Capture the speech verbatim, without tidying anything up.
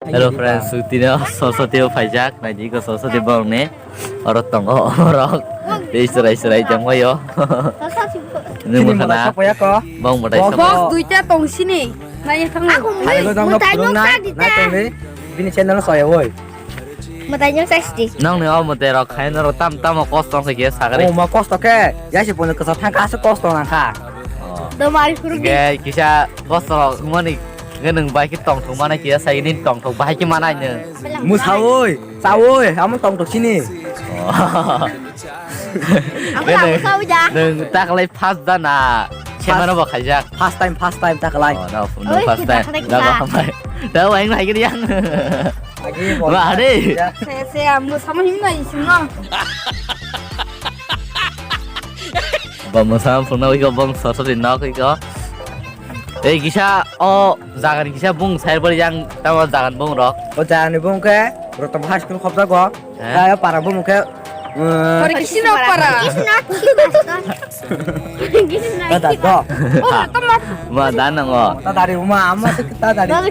Hello friends, sutino Saraswati o phaijak, naidi ko Saraswati bong ni. Oro tongo, oro. Tei serai serai tongbaio. Nung Chini mokha na. Mala sapoya ko. Bong batai Bong. Sabo. Boss duita tong sini. Nai thang. Aku Hai go jong no mutai phunung nok na, sa dita. Nai tong ni. Bini channel no soya woi. Mutai nok sa sidi. Nang ni o mutai rok khai no rok tam tam o kosto khe khe sagri. O ma kosto khe. Ya si pono kasa thang ka su kosto nang kha. Oh. Do mari phuru di. Ge kisa kosto rok mani ge nung bai ki tong thung mana kisa sai ni tong thung bai ki mana ni. Musa woi, sa woi, amo tong thung sini. Oh. Aku Ge tak nung, usah uja. Nung tak lai first da na. Chema no bo khaijak. First time, first time tak lai. Oh, no, no, oi, first kita time. Kena Da kita. Ba hambai. Da wai ngai gidi yang. Agi Ba ade. Ya. Se se amo sama himna isino. Ba mo sama phone na ko bong so so din na ko. Eh kisa o jagan kisa bung sai bari yang tamo jagan bung rok. O jagan ni bung ke rotom high school khobda go. Eh? Kaya para bung ke. Pari kisi no para. Kisi no, kisi no. Kisi no. Tata do. Oh, tama. Ma dan nango. Tata dari uma ama se tata dari.